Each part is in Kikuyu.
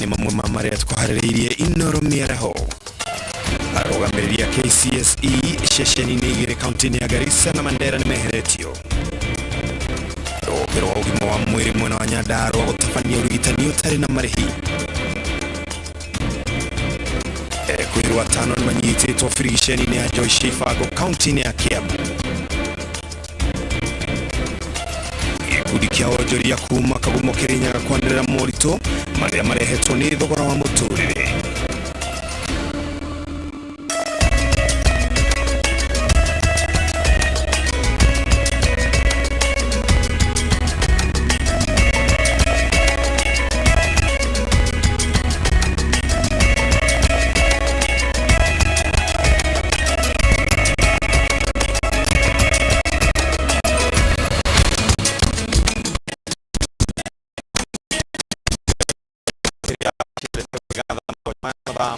Maya nĩ mamwe ma marĩa tũkũharĩrĩirie Inoro mĩaraho. Arũgamĩrĩri a KCSE ceceni-inĩ igĩrĩ kaunti-inĩ ya Garissa na Mandera nĩ meheretio. Rũhonge rwa ũgima wa mwĩrĩ mwena wa Nyandarua gũtabania ũrigitani ũtarĩ na marĩhi. Ekwĩrwo atano nĩ manyitĩtwo birigiceni-inĩ ya Joyce Ibango kaunti-inĩ ya Kiambu. Gĩkundi kĩa onjoria kuma Kagumo Kĩrĩnyaga kwanĩrĩra moritũ marĩa marehetwo nĩ thogora wa mũtũrĩre.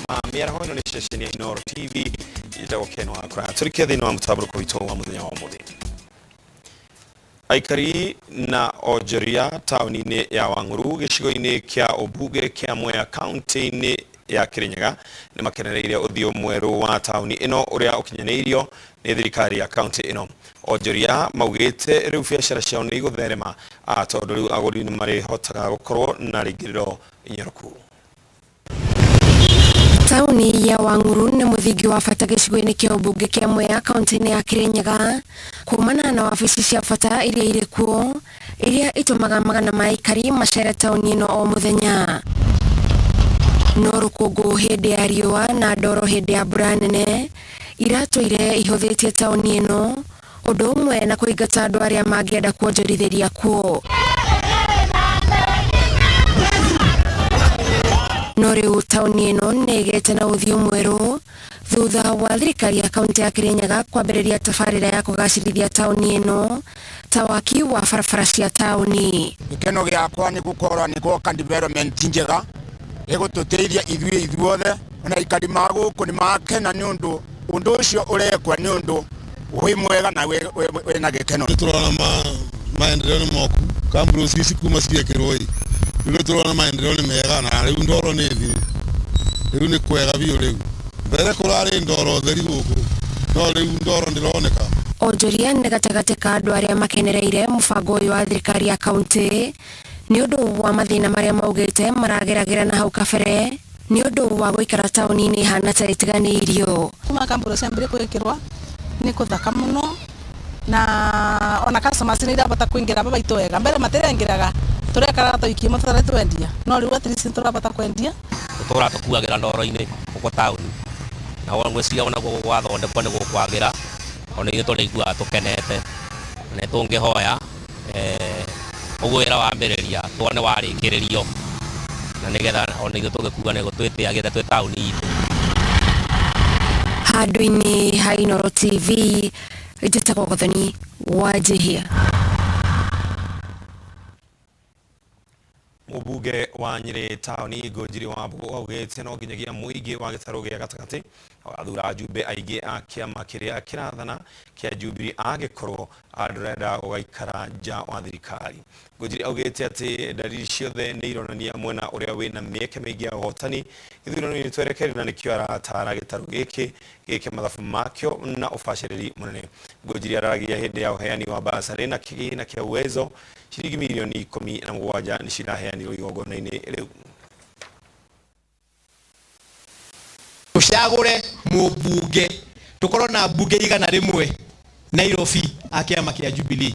Ma mĩaraho ĩno nĩ ceceni ya Inooro TV njĩtagwo Ken Wakra. Tũrike thĩinĩ wa mũtambũrũko witũ wa mũthenya wa ũmũthĩ. Aikari na onjoria taũni-inĩ ya Wang'ũrũ gĩcigo-inĩ kĩa ũmbunge kĩa Mwea kaunti-inĩ ya Kirinyaga nĩ makenereire ũthiũ mwerũ wa taũni ĩno ũrĩa ũkinyanĩirio nĩ thirikari ya kaunti ĩno. Onjoria maugĩte rĩu biacara ciao nĩ igũtherema tondũ rĩu agũri nĩ marĩhotaga gũkorwo na rĩingĩrĩro inyoroku. Taũni ya Wang'ũrũ nĩ mũthingi wa bata gĩcigo-inĩ kĩa ũmbunge kĩa Mwea kaunti-inĩ ya Kirinyaga kumana na wabici cia bata iria irĩ kuo iria itũmaga magana ma aikari macere taũni ĩno o mũthenya. No rũkũngũ hĩndĩ ya riũa na ndoro hĩndĩ ya mbura nene iratũire ihũthĩtie taũni ĩno ũndũ ũmwe na kũingata andũ arĩa mangĩenda kuonjorithĩria kuo. No rĩu taũni ĩno nĩ ĩgĩte na ũthiũ mwerũ thutha wa thirikari ya kaunti ya Kirinyaga kwambĩrĩria tabarĩra ya kũgacĩrithia taũni ĩno ta waki wa barabara cia taũni. Gĩkeno gĩakwa nĩ gũkorwo nĩ gwoka development njega ĩgũtũteithia ithuĩ ithuothe ona aikari ma gũkũ nĩ makena nĩ ũndũ ũndũ ũcio ũrekwa nĩ ũndũ wĩ mwega na wĩna gĩkeno. Nĩ tũrona maendeleo nĩ moku kambuni ici kuma ciekĩrwo ĩ rĩu nĩ tũrona maendeleo nĩ mega na rĩu ndoro nĩ thiru rĩu nĩ kwega biũ rĩu mbere kũrarĩ ndoro theri gũkũ no rĩu ndoro ndĩroneka. Onjoria nĩ gatagatĩ ka andũ arĩa makenereire mũbango ũyũ wa thirikari ya kaunti nĩ ũndũ wa mathĩna marĩa maugĩte marageragĩra na hau kabere nĩ ũndũ wa gũikara taũni-inĩ ihana ta ĩtiganĩirio. Kuma kambuni ciambire gwikirwa ni kuthaka muno na ona customers ni irabota kuingira babaitu wega mbere matirengiraga turekaraga twa imwe tutari twendia no riu at least turabota kwendia. Tutura tukuagira ndoro-inĩ gũkũ taũni na ngwĩciria ona gũkũ gwathondekwo nĩ gũkwagĩra ona ithuĩ tũrĩiguaga tũkenete na nĩ tũngĩhoya ũguo wĩra wambĩrĩria tuone warĩkĩrĩrio na nĩgetha ona ithuĩ tũgĩkua nĩ twĩtĩagĩte twĩ taũni itũ. Handũ-inĩ ha Inooro TV njĩtagwo Gathoni wa Njihia. Mũmbunge wa Nyĩrĩ taũni Ngũnjiri wa Mbũgũ augĩte no nginyagia mũingĩ wa gĩtarũ gĩa gatagatĩ wathura ajumbe aingĩ a kĩama kĩrĩa kĩrathana kĩa Jubilee angĩkorwo ndũrenda gũgaikara nja wa thirikari. Ngũnjiri augĩte atĩ ndariri ciothe nĩ ironania mwena ũrĩa wĩna mĩeke mĩingĩ ya ũhotani gĩthurano-inĩ twerekeire na nĩkĩo aratara gĩtarũ gĩkĩ gĩke mathabu makĩo na ũbacĩrĩri mũnene. Ngũnjiri araragia hĩndĩ ya ũheani wa basarĩ na kĩgĩna kĩa Uwezo ciringi milioni 17 nĩ ciraheanirwo igongona-inĩ rĩu. Tucagure mũmbunge tukorwo na mbunge 100 Nairobi a kĩama kĩa Jubilee.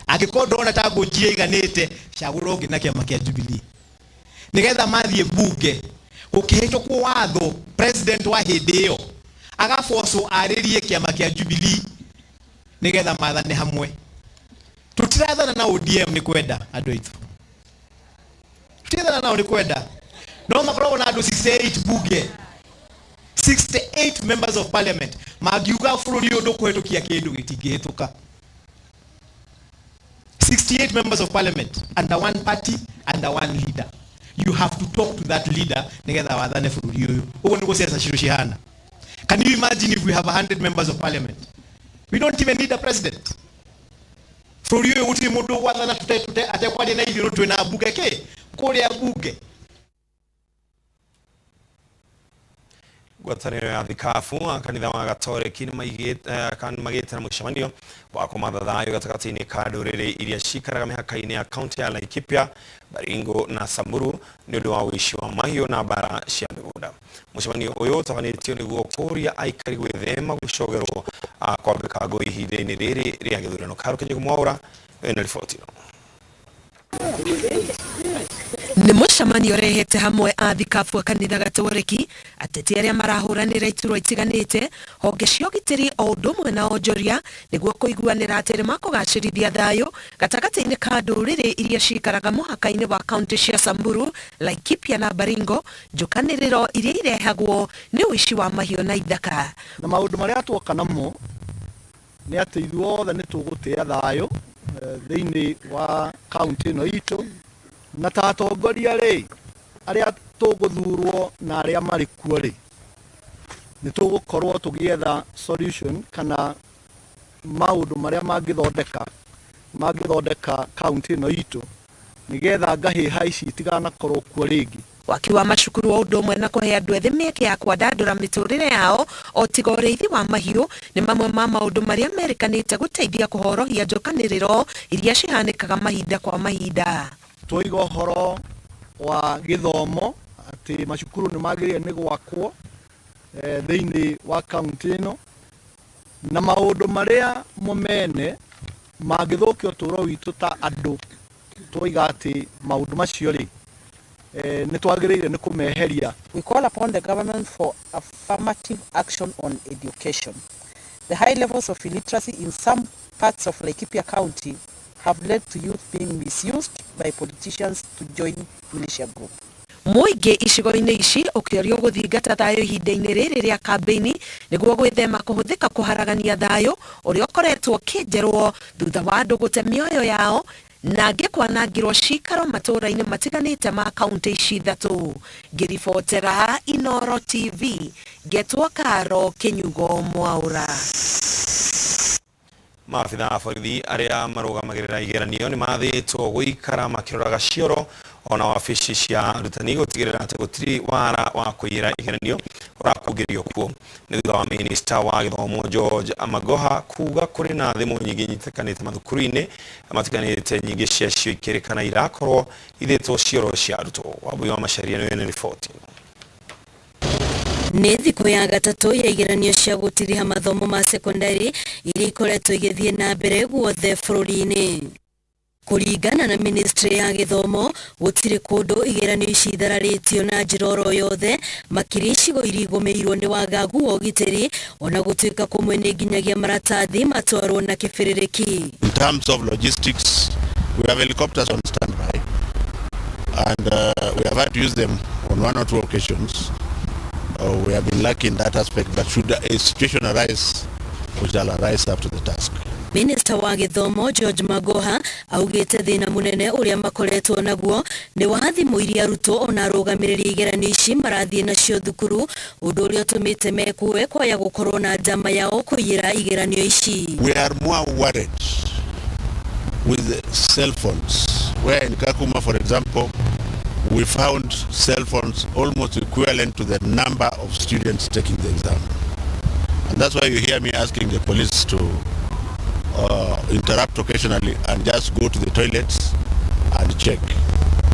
Angĩkorwo ndũrona ta Ngũnjiri aiganĩte, cagũra ũngĩ na kĩama kĩa Jubilee nĩgetha mathiĩ mbunge gũkĩhĩtũkwo watho president wa hĩndĩ ĩyo agabocwo arĩrie kĩama kĩa Jubilee nĩgetha mathane hamwe. Tũtirathana na ODM nĩ kwenda andũ aitũ, tũtirathana nao nĩ kwenda, no makoragwo na andũ 68 bunge, 68 members of parliament mangiuga bũrũri ũyũ ndũkũhĩtũkia kĩndũ gĩtingĩhĩtũka. 68 members of parliament under one party, under one leader. You have to talk to that leader nĩgetha wathane bũrũri ũyũ. Ũguo nĩguo siasa citũ cihana. Can you imagine if we have 100 members of parliament? We don't even need a president. Bũrũri ũyũ gũtirĩ mũndũ ũgwathana tũte atekwaria na ithuĩ twĩna mbunge kĩ kũrĩa mbunge. Ngwatanĩro ya thikabu a kanitha wa Gatoreki nĩ magĩte na mũcemanio wa kũmatha thayũ gatagatĩ-inĩ ka ndũrĩrĩ iria cikaraga mĩhaka-inĩ ya kaunti ya Laikipia, Baringo na Samburu nĩ ũndũ wa ũici wa mahiũ na mbara cia mĩgũnda. Mũcemanio ũyũ ũtabanĩtio nĩguo kũũria aikari gwĩthema gũcogerwo kwambĩka ngũĩ ihinda-inĩ rĩrĩ rĩa gĩthurano. Karo Kĩnjũkũ Mwaũra ena riboti ĩno. Nĩ mũcemanio ũrehete hamwe a thikabu a kanitha Gatoreki, ateti arĩa marahũranĩra iturwa itiganĩte, honge cia ũgitĩri o ũndũ ũmwe na onjoria nĩguo kũiguanĩra atĩ nĩ makũgacĩrithia thayũ gatagatĩ-inĩ ka ndũrĩrĩ iria cikaraga mũhaka-inĩ wa kaunti cia Samburu, Laikipia na Baringo, njũkanĩrĩro iria irehagwo nĩ ũici wa mahiũ na ithaka. Na maũndũ marĩa tuoka namo nĩ atĩ ithuothe nĩ tũgũtĩa thayũ thĩinĩ wa kaunti ĩno itũ, na ta atongoria rĩ, arĩa tũgũthurwo na arĩa marĩ kuo rĩ, nĩ tũgũkorwo tũgĩetha solution kana maũndũ marĩa mangĩthondeka kaunti ĩno itũ nĩgetha ngahĩha ici itiganakorwo kuo rĩngĩ. Waki wa macukuru o ũndũ ũmwe na kũhe andũ ethĩ mĩeke ya kwandandũra mĩtũrĩre yao o tiga ũrĩithi wa mahiũ nĩ mamwe ma maũndũ marĩa merĩkanĩte gũteithia kũhorohia njũkanĩrĩro iria cihanĩkaga mahinda kwa mahinda. Twoiga ũhoro wa gĩthomo atĩ macukuru nĩ magĩrĩire nĩ gwakwo thĩinĩ wa kaunti ĩno, na maũndũ marĩa mo mene mangĩthũkia ũtũũro witũ ta andũ, twoiga atĩ maũndũ macio rĩ, nĩ twagĩrĩire nĩ kũmeheria. We call upon the government for affirmative action on education. The high levels of illiteracy in some parts of Laikipia County have led to youth being misused by politicians to join militia group. Mũingĩ icigo-inĩ ici ũkĩũrio gũthingata thayũ ihinda-inĩ rĩrĩ rĩa kambĩini nĩguo gwĩthema kũhũthĩka kũharagania thayũ ũrĩa ũkoretwo ũkĩnjerwo thutha wa andũ gũte mĩoyo yao na angĩ kwanangĩrwo cikaro matũũra-inĩ matiganĩte ma kaunti ici ithatũ. Ngĩribotera Inoro TV, ngetwo Karo Kĩnyugo Mwaũra. Maabitha a borithi arĩa marũgamagĩrĩra igeranio nĩ mathĩtwo gũikara makĩroraga cioro ona wabici cia arutani gũtigĩrĩra atĩ gũtirĩ wara wa kũiyĩra igeranio ũrakungĩrio kuo. Nĩ thutha wa minista wa gĩthomo George Magoha kuga kũrĩ na thimũ nyingĩ nyitĩkanĩte mathukuru-inĩ matiganĩte, nyingĩ ciacio ikĩrĩkana irakorwo ithĩtwo cioro cia arutwo. Wambui wa Macharia nĩwe na riboti. Nĩ thikũ ya gatatũ ya igeranio cia gũtiriha mathomo ma sekondari iria ikoretwo igĩthiĩ na mbere guothe bũrũri-inĩ. Kũringana na ministry ya gĩthomo, gũtirĩ kũndũ igeranio ici ithararĩtio na njĩra oro yothe, makĩria icigo iria igũmĩirwo nĩ wagagu wa ũgitĩri, ona gũtuĩka kũmwe nĩ nginyagia maratathi matwarwo na kĩbĩrĩrĩki. In terms of logistics, we have helicopters on standby and we have had to use them on one or two occasions. We have been lucky in that aspect, but should a situation arise, we shall arise up to the task. Minista wa gĩthomo George Magoha augĩte thĩna mũnene ũrĩa makoretwo naguo nĩ wa thimũ iria arutwo ona arũgamĩrĩri igeranio ici marathiĩ nacio thukuru, ũndũ ũrĩa ũtũmĩte mekue kwaya gũkorwo na njama yao kũiyĩra igeranio ici. We are more worried with cell phones, where in Kakuma, for example, we found cell phones almost equivalent to the number of students taking the exam. And that's why you hear me asking the police to interrupt occasionally and just go to the toilets and check.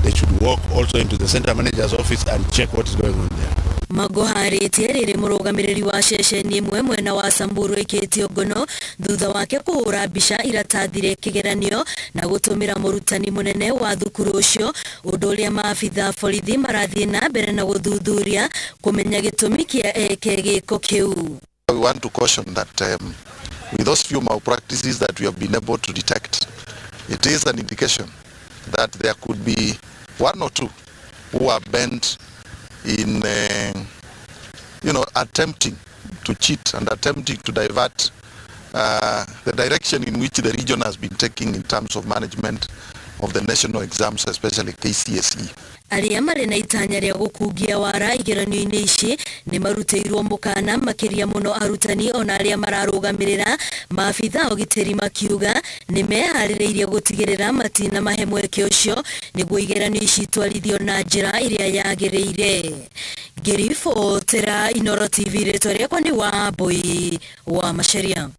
They should walk also into the center manager's office and check what is going on there. Magoha arĩtie rĩrĩ mũrũgamĩrĩri wa ceceni ĩmwe mwena wa Samburu ĩkĩtio ngono thutha wake kũhũra mbica iratathi rĩa kĩgeranio na gũtũmĩra mũrutani mũnene wa thukuru ũcio, ũndũ ũrĩa maabitha borithi marathiĩ na mbere na gũthuthuria kũmenya gĩtũmi kĩa eke gĩko kĩu. We want to caution that with those few malpractices that we have been able to detect, it is an indication that there could be one or two who are bent in attempting to cheat and attempting to divert the direction in which the region has been taking in terms of management of the national exams, especially KCSE. Arĩa marĩ na itanya rĩa gũkungia wara igeranio-inĩ ici nĩ marutĩirwo mũkana, makĩria mũno arutani ona arĩa mararũgamĩrĩra, maabitha ũgitĩri makiuga nĩ meharĩrĩirie gũtigĩrĩra matina mahe mweke ũcio nĩguo igeranio ici itwarithio na njĩra ĩrĩa yagĩrĩire. Ngĩribotera Inooro TV, rĩtwa rĩakwa nĩ Wambui wa Macharia.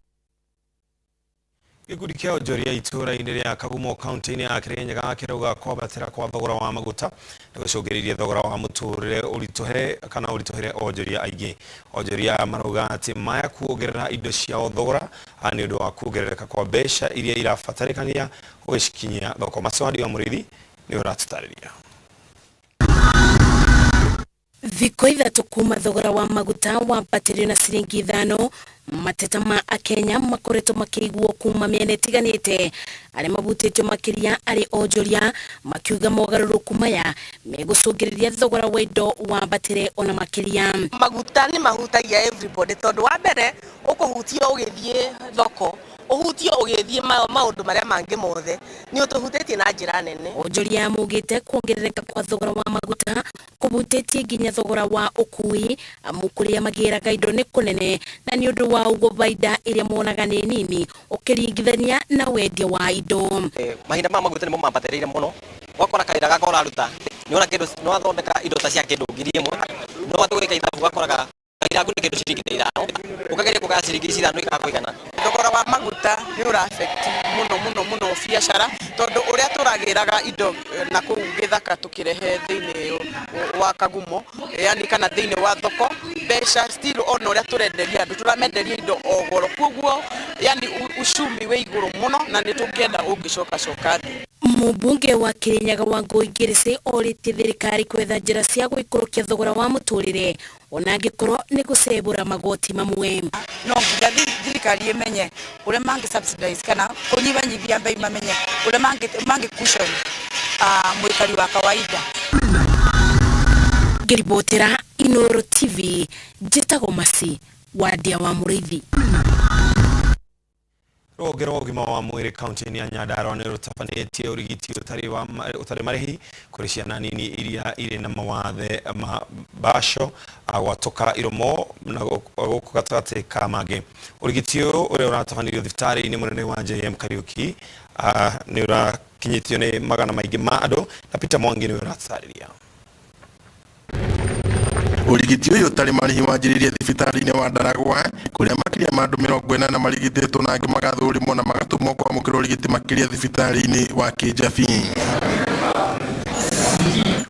Gĩkundi kĩa onjoria itũũra-inĩ rĩa Kagumo kaunti-inĩ ya Kirinyaga kĩrauga kwambatĩra kwa thogora wa maguta nĩ gũcũngĩrĩirie thogora wa mũtũrĩre ũritũhe kana ũritũhĩre onjoria aingĩ. Onjoria marauga atĩ maya kuongerera indo ciao thogora nĩ ũndũ wa kuongerereka kwa mbeca iria irabatarĩkania gũgĩcikinyia thoko. Macewadi wa Mũrĩithi nĩ ũratũtarĩria. Thikũ 3 kuma thogora wa maguta wambatĩrio na ciringi 5, mateta ma akenya makoretwo makĩiguo kuma mĩena ĩtiganĩte. Arĩa mabutĩtio makĩria arĩ onjoria makiuga mogarũrũku maya megũcũngĩrĩria thogora wa indo wambatĩre ona makĩria. Maguta nĩ mahutagia everybody tondũ wa mbere ũkũhutio ũgĩthiĩ thoko, ũhutio ũgĩthiĩ maũndũ marĩa mangĩ mothe, nĩ ũtũhutĩtie na njĩra nene. Onjoria maugĩte kuongerereka kwa thogora wa maguta kũhutĩtie nginya thogora wa ũkui, amu kũrĩa magĩraga indo nĩ kũnene na nĩ ũndũ wa ũguo baida ĩrĩa monaga nĩ nini ũkĩringithania na wendia wa indo. Mahinda ma maguta nĩmo mambatĩrĩire mũno, ũgakora kawĩra gaka ũraruta nĩ wona kĩndũ nĩ wathondeka indo ta cia kĩndũ 1000, no watu gwĩka ithabu ũgakoraga wĩra waku nĩ kĩndũ ciringi 5, ũkageria kũgaya ciringi ici 5 ikaga kũigana. Thogora wa maguta nĩ ũra affect mũno mũno mũno biacara tondũ ũrĩa tũragĩraga indo na kũu gĩthaka tũkĩrehe thĩinĩ wa Kagumo, yani kana thĩinĩ wa thoko, mbeca still ona ũrĩa tũrenderia andũ tũramenderia indo o goro, koguo yani uchumi wĩ igũrũ mũno na nĩ tũngĩenda ũngĩcoka coka thĩ. Mũmbunge wa Kirinyaga Wangũi Ngĩrĩcĩ orĩtie thirikari kwetha njĩra cia gũikũrũkia thogora wa mũtũrĩre ona angĩkorwo nĩ gũcebũra magoti mamwe. No nginya thirikari ĩmenye ũrĩa mangĩ subsidize kana kũnyihanyihia bei, mamenye ũrĩa mangĩ cushion mũikari wa kawaida. Ngĩribotera Inooro TV, njĩtagwo Masi Wandia wa Mũrĩithi. Rũhonge rwa ũgima wa mwĩrĩ kaunti-inĩ ya Nyandarua nĩ rũtabanĩtie ũrigiti ũtarĩ marĩhi kũrĩ ciana nini iria irĩ na mawathe ma mbaco, gwatũka iromo na gũkũ gatagatĩ ka mangĩ. Ũrigiti ũyũ ũrĩa ũratabanirio thibitarĩ-inĩ mũnene wa JM Kariuki nĩ ũrakinyĩtio nĩ magana maingĩ ma andũ na Peter Mwangi nĩwe ũratarĩria. Ũrigiti ũyũ ũtarĩ marĩhi wanjĩrĩirie thibitarĩ-inĩ wa Ndaragwa kũrĩa makĩria ma andũ 40 marigitĩtwo na angĩ magathũrimwo na magatũmwo kwamũkĩra ũrigiti makĩria thibitarĩ-inĩ wa Kĩnjabi.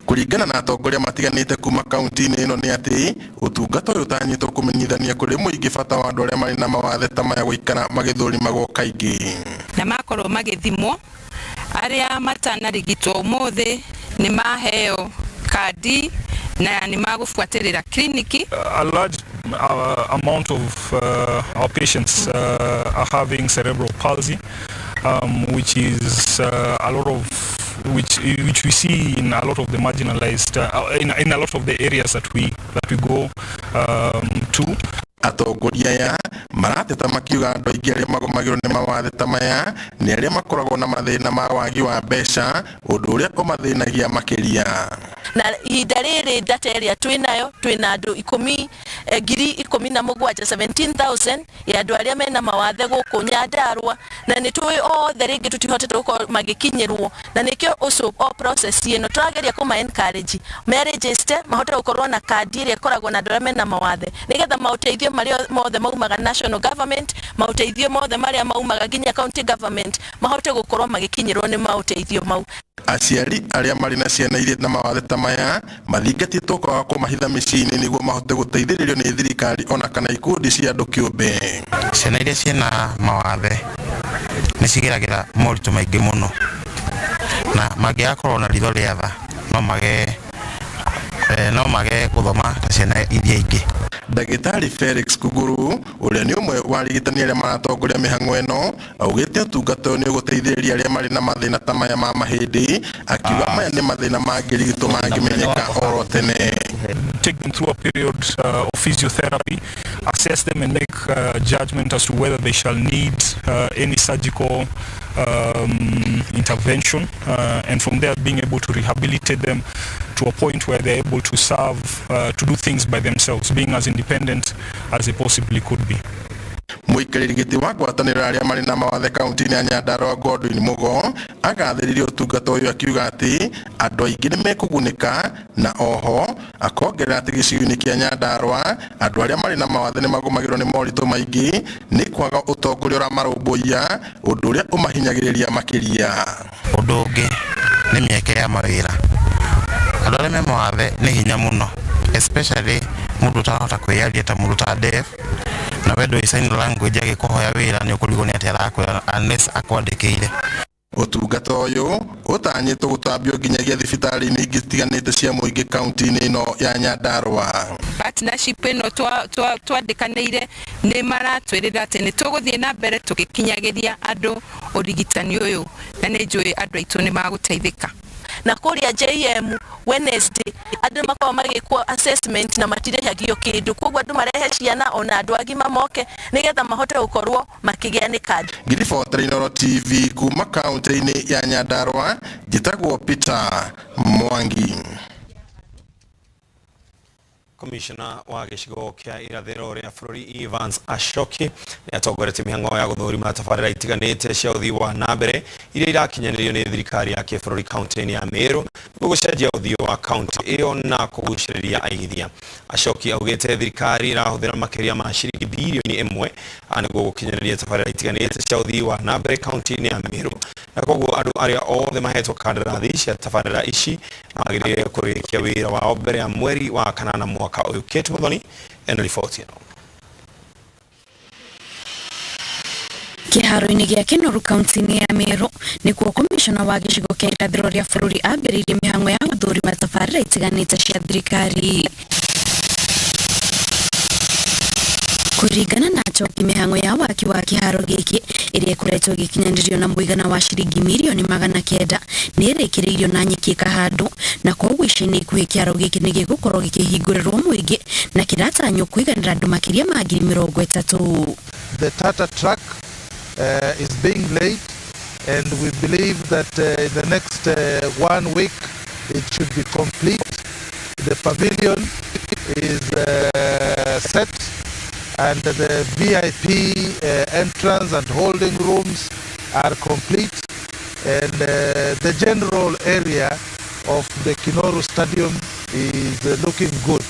Kũringana na atongoria matiganĩte kuma kaunti-inĩ ĩno nĩ atĩ ũtungata ũyũ ũtanyĩtwo kũmenyithania kũrĩ mũingĩ bata wa andũ arĩa marĩ na mawathe ta maya gũikara magĩthũrimagwo kaingĩ. Na makorwo magĩthimwo arĩa matanarigitwo ũmũthĩ nĩ maheo kandi na nĩ magũbuatĩrĩra kliniki. A large amount of our patients are having cerebral palsy, which is a lot of which we see in a lot of the marginalized in a lot of the areas that we go to. Atongoria aya marateta makiuga andũ aingĩ arĩa magomagĩrwo nĩ mawathe ta maya nĩ arĩa makoragwo na mathĩna ma wagi wa mbeca, ũndũ ũrĩa ũmathĩnagia makĩria. Na ihinda rĩrĩ data ĩrĩa twĩnayo twĩna andũ 17,000 17,000 ya andũ arĩa mena mawathe gũkũ Nyandarua, na nĩ tũĩ othe rĩngĩ tũtihotete gũkorwo magĩkinyĩrwo, na nĩkĩo ũcio o process ĩno tũrageria kũma encourage meregister mahote gũkorwo na kandi ĩrĩa ĩkoragwo na andũ arĩa mena mawathe nĩgetha maũteithio marĩa mothe maumaga national government, maũteithio mothe marĩa maumaga nginya county government mahote gũkorwo magĩkinyĩrwo nĩ maũteithio mau. Aciari arĩa marĩ na ciana iria na mawathe ta maya mathingatĩtwo kwaga kũmahitha mĩciĩ-inĩ nĩguo mahote gũteithĩrĩrio nĩ thirikari ona kana ikundi cia andũ kĩũmbe. Ciana iria ciĩna mawathe nĩ cigeragĩra moritũ maingĩ mũno, na mangĩgakorwo na ritho rĩa tha no mage gũthoma ta ciana iria ingĩ. Ndagĩtarĩ Felix Kuguru ũrĩa nĩ ũmwe wa arigitani arĩa maratongoria mĩhang'o ĩno augĩte ũtungata ũyũ nĩ ũgũteithĩrĩria arĩa marĩ na mathĩna ta maya ma mahĩndĩ, akiuga maya nĩ mathĩna mangĩrigitwo mangĩmenyeka oro tene. Take them through a period of physiotherapy, assess them and make judgment as to whether they shall need any surgical intervention, and from there being able to rehabilitate them to a point where they're able to serve, to do things by themselves, being as independent as they possibly could be. Mũikarĩri gĩtĩ wa ngwatanĩro arĩa marĩ na mawathe kaunti-inĩ ya Nyandarua Godwin Mugo agathĩrĩria ũtungata ũyũ akiuga atĩ andũ aingĩ nĩ mekũgunĩka, na oho akongerera atĩ gĩcigo-inĩ kĩa Nyandarua andũ arĩa marĩ na mawathe nĩ magũmagĩrwo nĩ moritũ maingĩ nĩ kwaga ũtongoria ũramarũmbũiya, ũndũ ũrĩa ũmahinyagĩrĩria makĩria. Ũndũ ũngĩ nĩ mĩeke ya mawĩra, andũ arĩa me mawathe nĩ hinya mũno, especially mũndũ ũtarahota kwĩyaria ta mũndũ ta deaf, na we ndũĩ sign language, agĩkũhoya wĩra nĩ ũkũrigwo nĩ atĩa arakwĩra unless akwandĩkĩire. Ũtungata ũyũ ũtanyĩtwo gũtambio nginyagia thibitarĩ-inĩ ingĩ itiganĩte cia mũingĩ kaunti-inĩ ĩno ya Nyandarua. Partnership ĩno twandĩkanĩire nĩ maratwĩrĩra atĩ nĩ tũgũthiĩ na mbere tũgĩkinyagĩria andũ ũrigitani ũyũ, na nĩ njũĩ andũ aitũ nĩ magũteithĩka. Na kũrĩa JM Wednesday andũ makoragwo magĩkwo assessment na matirĩhagio kĩndũ, koguo andũ marehe ciana ona andũ agima moke nĩgetha mahote gũkorwo makĩgĩa nĩ kandi. Ngiribotera Inooro TV kuma kaunti-inĩ ya Nyandarua, njĩtagwo Peter Mwangi. Komishona wa gĩcigo kĩa irathĩro rĩa bũrũri Evans Ashoki nĩ atongoretie mĩhang'o ya gũthũrima tabarĩra itiganĩte cia ũthii wa na mbere iria irakinyanĩrio nĩ thirikari ya kĩbũrũri kaunti-inĩ ya Meru nĩguo gũcenjia ũthiũ wa kaunti ĩyo na kũgucĩrĩria aigithia. Ashoki augĩte thirikari ĩrahũthĩra makĩria ma ciringi birioni 1 nĩguo gũkinyanĩria tabarĩra itiganĩte cia ũthii wa na mbere kaunti-inĩ ya Meru, na koguo andũ arĩa othe mahetwo kandarathi cia tabarĩra ici magĩrĩire kũrĩkia wĩra wao mbere ya mweri wa kanana mwaka ũyũ. Kate Muthoni ena riboti ĩno. Kĩharo-inĩ gĩa Kinoru kaunti-inĩ ya Meru nĩkuo komishona wa gĩcigo kĩa irathĩro rĩa bũrũri ambĩrĩirie mĩhang'o ya gũthũrima tabarĩra itiganĩte cia thirikari. Kũringana na Njoki, mĩhang'o ya waki wa kĩharo gĩkĩ ĩrĩa ĩkoretwo ĩgĩkinyanĩrio na mũigana wa ciringi mirioni 900 nĩ ĩrĩkĩrĩirio na nyeki ĩkahandwo, na koguo ica-inĩ ikuhĩ kĩharo gĩkĩ nĩ gĩgũkorwo gĩkĩhingũrĩrwo mũingĩ na kĩratanywo kũiganĩra andũ makĩria ma 30,000. The Tata truck is being laid, and we believe that in the next 1 week it should be complete. The pavilion is set, and the VIP entrance and holding rooms are complete, and the general area of the Kinoru Stadium is looking good.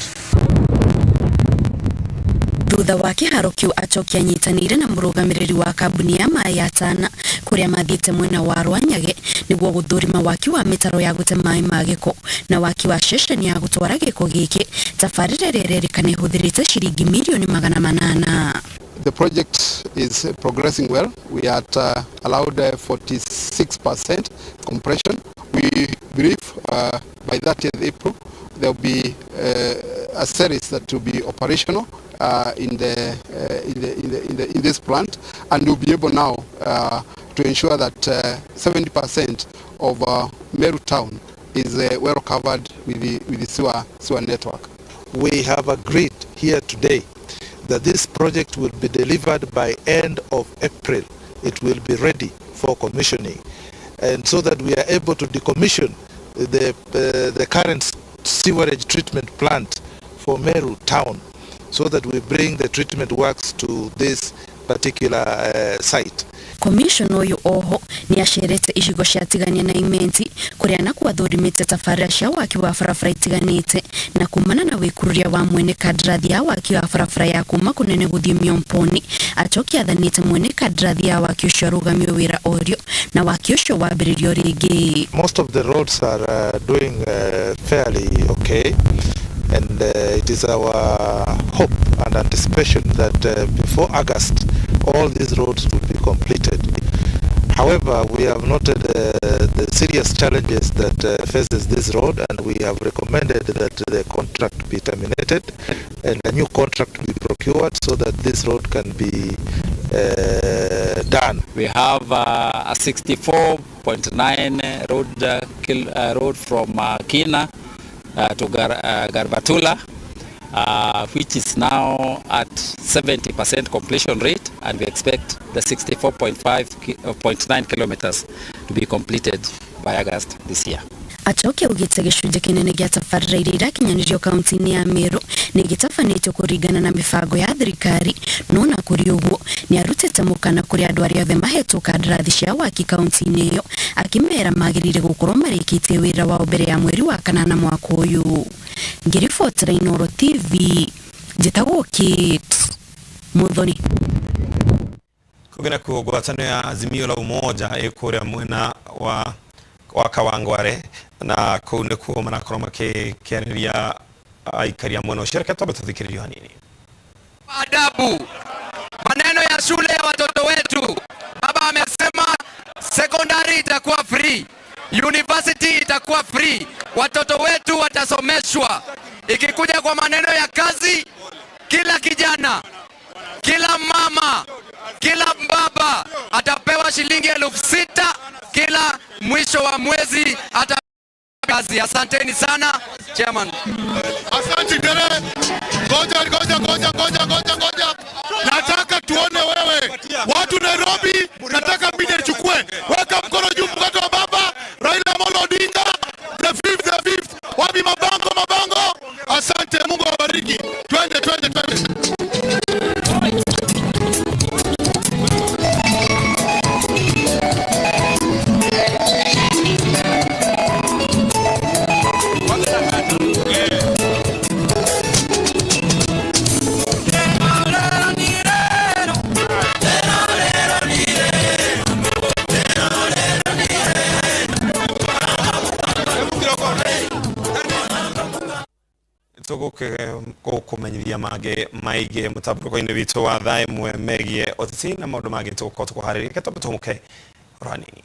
Thutha wa kĩharo kĩu Achoki anyitanĩire na mũrũgamĩrĩri wa kambuni ya maĩ ya Tana kũrĩa mathiĩte mwena wa Rwanyage nĩguo gũthũrima waki wa mĩtaro ya gũte maĩ ma gĩko na waki wa ceceni ya gũtwara gĩko gĩkĩ, tabarĩra ĩrĩa ĩrerĩkana ĩhũthĩrĩte ciringi mirioni 800. The project is progressing well. We are at allowed 46% compression. We believe by 30th April there will be a series that will be operational in this plant, and we'll be able now to ensure that 70% of Meru town is well covered with the sewer network. We have agreed here today that this project will be delivered by end of April. It will be ready for commissioning, and so that we are able to decommission the current sewerage treatment plant for Meru town, so that we bring the treatment works to this particular site. Commissioner ũyũ oho nĩ acerete icigo cia Tigania na Imenti kũrĩa nakuo athũrimĩte tabarĩra cia waki wa barabara itiganĩte, na kumana na wĩkururia wa mwene kandarathi ya waki wa barabara ya kuma kũnene gũthiĩ Miomponi, Achoki athanĩte mwene kandarathi ya waki ũcio arũgamio wĩra orio na waki ũcio wambĩrĩrio rĩngĩ. Most of the roads are doing fairly okay, and it is our hope and anticipation that before August all these roads will be completed. However, we have noted the serious challenges that faces this road, and we have recommended that the contract be terminated and a new contract be procured so that this road can be done. We have a 64.9 road from Kina to Garbatula, which is now at 70% completion rate, and we expect the 64.9 kilometers to be completed by August this year. Achoki augĩte gĩcunjĩ kĩnene gĩa tabarĩra iria irakinyanĩrio kaunti-inĩ ya Meru nĩ gĩtabanĩtio kũringana na mĩbango ya thirikari, no na kũrĩ ũguo nĩ arutĩte mũkana kũrĩ andũ arĩa othe mahetwo kandarathi cia waki kaunti-inĩ ĩyo, akĩmera magĩrĩire gũkorwo marĩkĩtie wĩra wao mbere ya mweri wa kanana mwaka ũyũ. Ngĩribotera Inooro TV, njĩtagwo Kate Muthoni. Kũngĩ nakuo ngwatanĩro ya Azimio la Umoja ĩ kũrĩa mwena wa Kawangware, na kũu nĩkuo marakorwo makĩarĩria aikari a mwena ũcio. Reke twambe tũthikĩrĩrio hanini. Adabu, maneno ya shule ya watoto wetu. Baba amesema secondary itakuwa free, university itakuwa free, watoto wetu watasomeshwa. Ikikuja kwa maneno ya kazi, kila kijana, kila mama, kila baba atapewa shilingi 6,000 kila mwisho wa mwezi ata kazi. Asanteni sana chairman. Asante Dere. Ngoja, ngoja, ngoja, ngoja, ngoja, ngoja. Nataka tuone wewe. Watu Nairobi, nataka media ichukue. Weka mkono juu, mkono wa baba Raila Amolo Odinga. The fifth, the fifth. Wapi mabango, mabango? Asante, Mungu awabariki. Twende, twende, twende. Tũgũkũmenyithia mangĩ maingĩ mũtambũrũko-inĩ witũ wa thaa ĩmwe megiĩ ũteti na maũndũ mangĩ tũgũkorwo tũkũharĩria. Reke twambe tũhũmũke oro hanini.